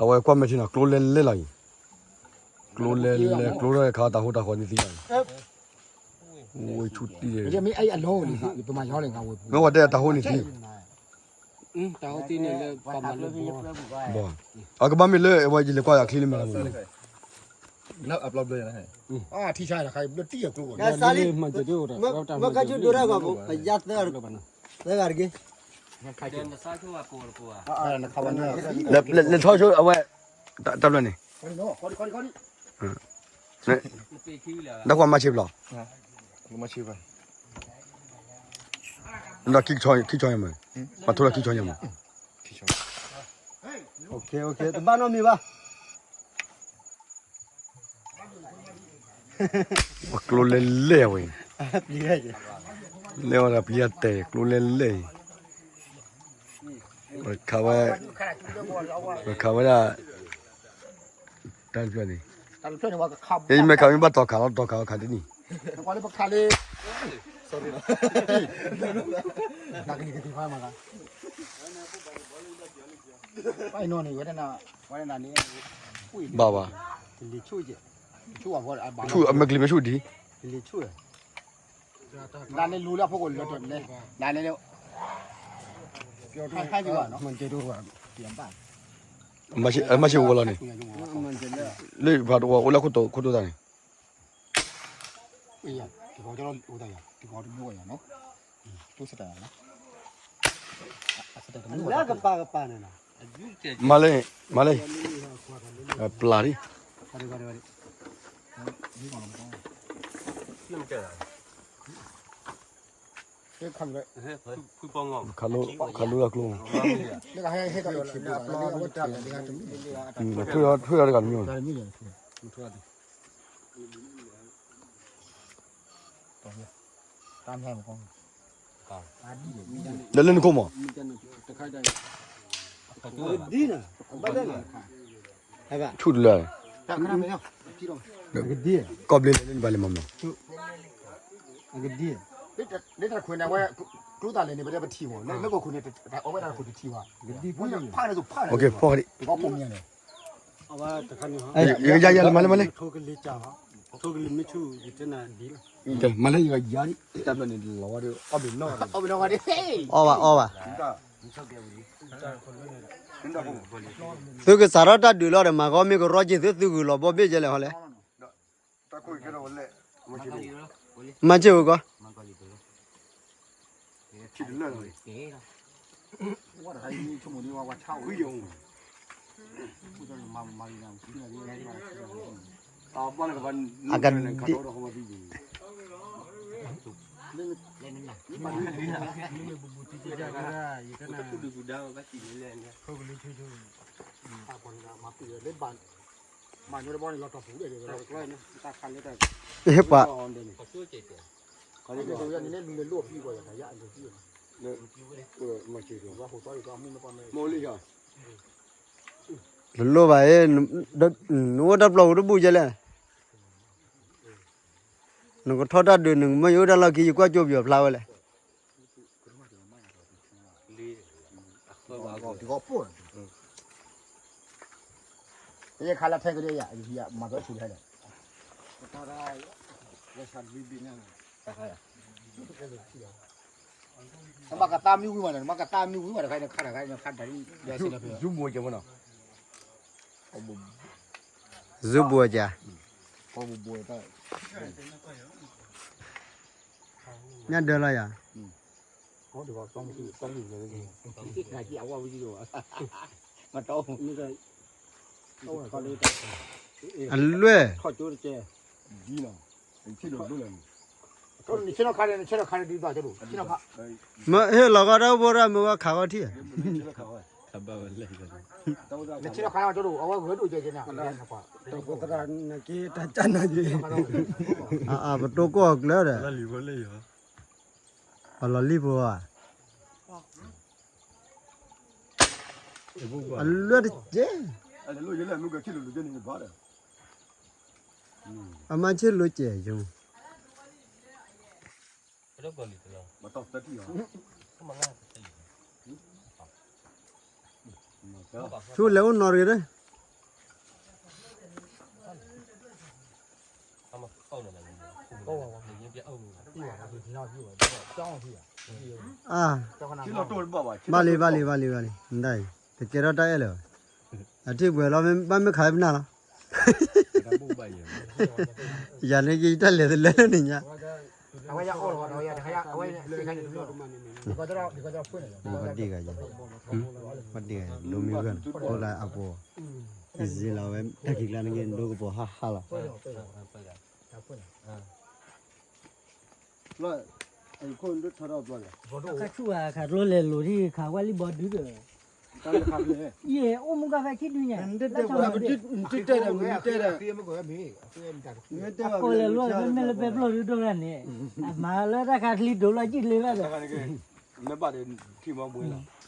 အဝဲကွၢ်မဲာ်ထံနီၤ ကျိလဲလဲလီၤအံၤ, ကျိလဲလဲ ကျိထီၣ်ခါတၢ်ဟိတၢ်ဃီသ့ၣ်သ့ၣ်လီၤအံၤ, ဝဲဆူၣ်တံၢ်, မ့ၢ်ဝဲတဲတၢ်ဟိန့ၣ်သ့, ဘၣ်, အကဘၣ်မ့ၢ်လၢအဝဲယလဲၤကွၢ်အချ့လၢမဲာ်လီၤမး, ထံဆါတခါ ဘျၢတံၢ်အကျိ, မ့ၢ်ကါဆူဒိၣ်တၢ်ဂီၤဖိ ပယါသၢဂၤတက့ၢ်, သၢဂၤတက့ၢ်, လဲၤထီၣ်ဆိအဝဲ, တၢ်ဘျီန့ၣ်, တၢ်ကွၢ်မၤဆ့ဘျီ, ဒီးခံဆီညါမး, ပှၤထိလီၤခံဆီညါမး, တဘၣ်နီတမံၤဘၣ်. ပကျိလဲလဲဝဲ, လဲဝဲဒၣ်ပျံၤတဲာ် ကျိလဲလဲအံၤ, ခးဝဲ, ခးဝဲဒၣ်, တၢ်တဖျၢၣ်န့ၣ်, ယမ့ၢ်ခးမ့ၢ်ဘၣ်တီၤခးလီၤ တီၤခးအီၤခးတနံၣ်, ဘၣ်ဘၣ်, ဆူၣ်အမဲာ်ကလံၤမ့ၢ်ဆူၣ်ဒံး, မၤဆ့ဝဲလီၤန့ၣ်, လၢပှၤတဝီအိၣ်လၢခိၣ်တိသးန့ၣ် မၤလၢ, မၤလၢ, ပျၢ်ဒံး, ခးလိအကျိ, ထွံၣ်ဒီးတဂၤတမံၤ, ဒီးလၢနခိၣ်မး, ဆူၣ်တလၢ, ကီၢ်ဘျ့လၢနဘၣ်လဲၤမၤမး, ဒ်တၢ်ခွဲးန့ၣ် အဝဲကျိသးလဲၣ်န့ၣ် ပတဲပထံၣ်မး, လၢမ့ၢ်ကီၢ်ခိၣ်န့ၣ် အဝဲတၢ်ခိၣ်တထံၣ်ဘၣ်, ဖးန့ၣ်သိးဖးန့ၣ်, ကီၢ်ခိၣ်မ့ၢ်န့ၣ်, ယကယၤယၤလၢမၤလၢမၤလၢ, မၤလၢယကယၤ, တၢ်ဖျၢၣ်န့ၣ်လီၤဝဲဒီး အီၣ်ဘၣ်အီၣ်ဘၣ်, သုကစးထီၣ်တၢ်ဒုးလီၤဒီး မၤကီမ့ၢ်ကရီက့ၤသု သုဂုာ်လီၤဘီဘ့ၣ်ကဲလဲၣ်ဟီလဲၣ်, မၤစ့ၢ်ဝဲကီး, အကဒံ, ပှၤ တလိၣ်ဘၣ်, နအိၣ်တၢ်ပျီပူၤတဘူၣ်ကဲလဲၣ်, နကထီၣ်တၢ်ဒုး နကမၢယအိၣ်တၢ်လီၢ်ခံ ယကွၢ်ကၠိပယီၤဖျါဝဲလဲၣ်, ယခါလၢထဲကဒီးယၤ ယမၤဘၣ်ဆူၣ်လဲၣ်, နမၤကသါမံဝံၤမးန့ၣ် နမၤကသါမံဝံၤမးတခါ နခါတခါ နခါတခါ ယုဘိကဲမနီၤ, ယုဘိကဲ, ညၣ်ဒၢလီၤယၤ, အလွဲၢ်, မ့ၢ်ဟ့ၣ်လီၤကီၢ်တၢ်အိၣ်ဖှိၣ်ရၣ်မုၢ်ဝဲခးဂီၤထံၣ်, နက့တၢ်ကၢ်နၤက့ၤ, အပတိၢ်ကီၢ်အကျၢၤဒီး, ပလီၤလံၣ်ဖိဧါ, အလွဲၢ်တကဲ, အမါဆ့ၣ်လိကဲယိၤ, ဆူလဲၤအိၣ်နီတဂ့ၤဒီး အါ ဘၣ်လံ ဘၣ်လံ ဘၣ်လံ ဘၣ်လံ နဒၣ်အံၤ တကဲထီၣ်တၢ်အဲၣ်လၢၤဘၣ် အထံၣ်ပှဲၤလီၤ ဘၣ်မ့ၢ်ခးဝဲပနၢ်လီၤ ယၤန့ၣ်က့ၤတၢ်လဲၤတလဲၤလၢန့ၣ်ညါ ပှၤဒ့ၣ်ဂၤယၤ ပှၤဒ့ၣ်ဂၤ ဒိမ့ၢ်ဂၢၢ်န့ၣ် အိၣ်လၢအပူၤ ယစ့လီၤဝဲ တၢ်ခံကျါန့ၣ်က့ၤ ဒိကပီၤဟးဟးလီၤ ခါဆူၣ်အခါကျိလဲၤလိၤဒ်ခးဝဲလံဘီဒုဒီး ယအိၣ်မူကဖဲခံဒုညါ အကိးလဲၤလိၤဖဲမ့ၢ်လၢပဲပျီၢ်ဒုဒိၣ်ဒၣ်န့ၣ် အမၤလၢတၢ်ခါချံဒိးလီၤကံၣ်လၢဘၣ်ဒီး မ့ၢ်ဘၣ်ဒီးထံၣ်မီဘှ့လီၤ